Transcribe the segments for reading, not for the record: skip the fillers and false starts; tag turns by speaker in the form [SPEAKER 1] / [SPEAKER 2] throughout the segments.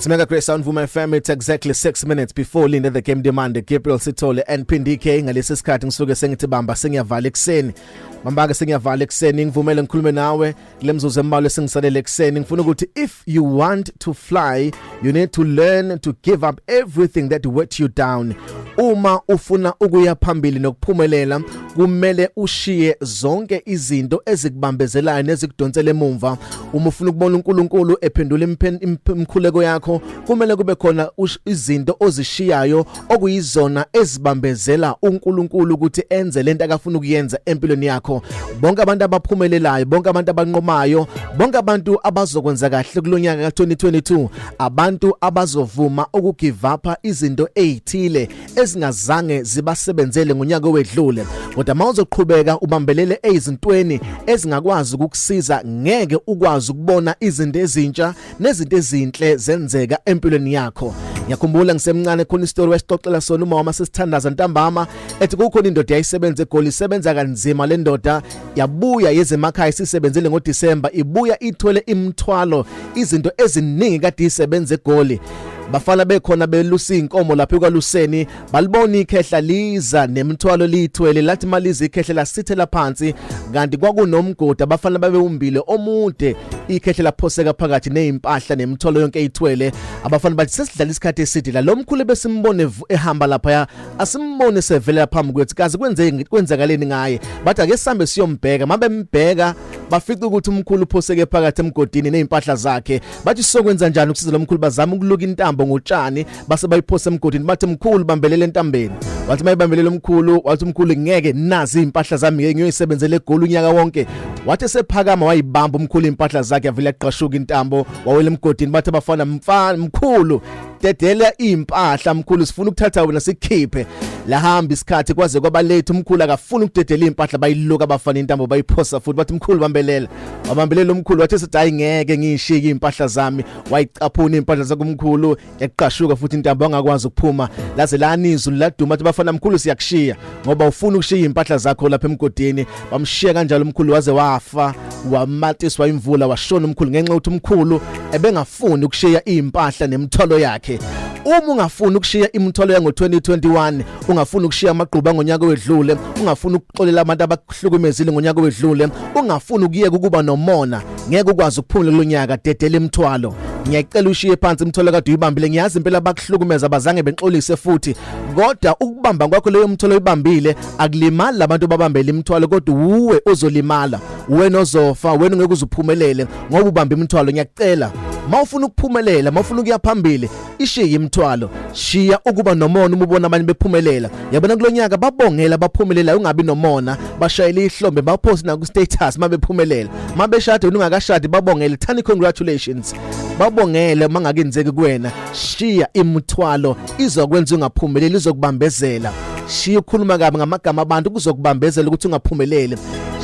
[SPEAKER 1] It's Mega Grace on Vuma FM. It's exactly 6 minutes before Linda the Game Demand, Gabriel Sithole and Phindi K. Ngalesi sikhathi ngisuke sengithi bamba sengiyavala ekseni. Bamba ke sengiyavala ekseni, ngivumele ngikhulume nawe kule mzuzu embalwa esingisalele ekseni. Ngifuna ukuthi if you want to fly, you need to learn to give up everything that weighs you down. Uma ufuna ukuya phambili nokuphumelela, kumele ushiye zonke izinto ezikubambezelayo nezikudonsela emumva. Uma ufuna ukubona uNkulunkulu ephendula imikhuleko yakho, kumele kube khona izinto ozishiyayo okuyizona ezibambezela uNkulunkulu ukuthi enze lento akafuna ukuyenza empilweni yakho. Bonke abantu abaphumelelayo, bonke abantu abanqomayo, bonke abantu abazokwenza kahle kulonyaka ka2022, abantu abazovuma ukugive up izinto ezithile ezingazange zibasebenzele ngonyaka owedlule. Kodwa mawuzoqhubeka ubambelele ezintweni ezingakwazi ukukusiza, ngeke ukwazi ukubona izinto ezintsha nezinto ezinhle zenzeka empilweni yakho. Ngiyakhumbula ngisemncane, khona istory wesixoxela sona uma wama sesithandaza ntambama, ethi kukhona indoda yayisebenza eGoli, isebenza kanzima le ndoda. Yabuya yezemakhaya isisebenzele ngoDecember, ibuya ithwele imithwalo, izinto eziningi kade isebenza eGoli. Bafana bekhona belusa inkomo lapha ekwaluseni, balibona ikhehla liza nemithwalo liyithwele. Lathi maliza ikhehla, lasithela phansi, kanti kwakunomgodi abafana babewumbile omude. Ikhehla laphoseka phakathi nezimpahla nemithwalo yonke eyithwele. Abafana bathi, "Sesidlala isikhathi eside la, lo mkhulu besimbone ehamba lapha, asimbone sevela phambi kwethu, kazi kwenzeke kwenzakaleni ngaye?" Bathi, "Ake sihambe siyombheka." Mabembheka, bafica ukuthi umkhulu uphoseke phakathi emgodini nezimpahla zakhe. Bathi, "Sokwenza njani ukusiza lo mkhulu?" Bazama ukuluka intambo ngotshani, base bayiphosa emgodini. Bathi, "Mkhulu, bambelele entambeni." Wathi mayibambelele umkhulu, wathi umkhulu, "Ngeke, nazi impahla zami, ngeke ngiyoyisebenzele eGoli unyaka wonke." Wathi sephakama wayibamba umkhulu impahla zakhe, yavela yaqashuka intambo, wawela emgodini. Bathi abafana, "Mfana, mkhulu, dedela impahla, mkhulu, sifuna ukuthatha wena sikhiphe." Lahamba isikhathi kwaze kwaba late, umkhulu akafuna ukudedela impahla. Bayiluka abafana intambo, bayiphosa futhi. Bathi, "Mkhulu, bambelela." Wabambelela umkhulu, wathi sithi, "Hayi, ngeke ngishike impahla zami." Wayicaphuna impahla zakumkhulu, yaqashuka futhi intambo, angakwazi ukuphuma. Laze lana izulu, laduma. Athi bafana, "Mkhulu, siyakushiya ngoba ufuna ukushiya impahla zakho lapha emgodini." Bamshiya kanjalo umkhulu waze wafa, wamatiswa imvula, washona umkhulu, ngenxa yokuthi umkhulu ebengafuni ukushiya impahla nemithwalo yakhe. Uma ungafuni ukushiya imithwalo yango 2021, ungafuni ukushiya amagquba ngonyaka wedlule, ungafuni ukuxolela abantu abakuhlukumezile ngonyaka wedlule, ungafuni ukuyeka ukuba nomona, ngeke ukwazi ukuphumula kulonyaka. Dedela imithwalo. Ngiyacela ushiye phansi imithwalo kade uyibambile. Ngiyazi impela bakuhlukumeza, abazange benxolise futhi, kodwa ukubamba kwakho leyo mthwalo oyibambile akulimali labantu babambele imithwalo, kodwa uwe ozolimala, wena ozofa, wena ngeke uzuphumelele ngoba ubamba imithwalo. Ngiyacela, mawufuna ukuphumelela, mawufuna ukuya phambili, ishiye imithwalo. Shiya ukuba nomona uma ubona abanye bephumelela. Yabona, kulonyaka babongela baphumelela, ungabi nomona. Bashayele ihlombe, bapost na ku status mabephumelela. Mabeshade wena ungakashadi, babongele, thani congratulations, babongele mangakenzeki kuwena. Shiya imithwalo, izokwenza ungaphumeleli, izokubambezela. Shiya ukukhuluma kabi ngamagama abantu, kuzokubambezela ukuthi ungaphumeleli.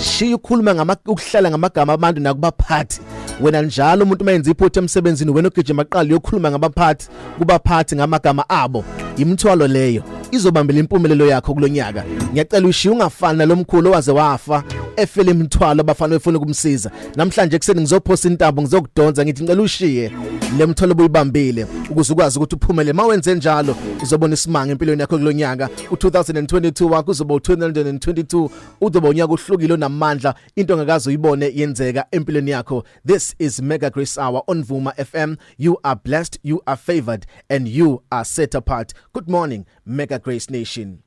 [SPEAKER 1] Shiya ukukhuluma ngama ukuhlala ngamagama abantu nakubaphathi. Wena njalo umuntu mayenza iphutha emsebenzini, wena ogijima aqala uyokhuluma ngabaphathi kubaphathi ngamagama abo. Imithwalo leyo izobambela impumelelo yakho kulonyaka. Ngiyacela ushiye, ungafani nalomkhulu owaze wafa efele imithwalo, abafana befuna ukumsiza. Namhlanje kuseni ngizophosa intambo, ngizokudonsa, ngithi ngicela ushiye le mthwalo obuyibambile ukuze ukwazi ukuthi uphumele. Mawenze njalo, uzobona isimanga empilweni yakho kulonyaka. U2022 wakho uzoba u2022, uzoba unyaka ohlukile onamandla, into ongakaze uyibone yenzeka empilweni yakho. This is Mega Grace Hour on Vuma FM. You are blessed, you are favored and you are set apart. Good morning, Mega Grace Nation.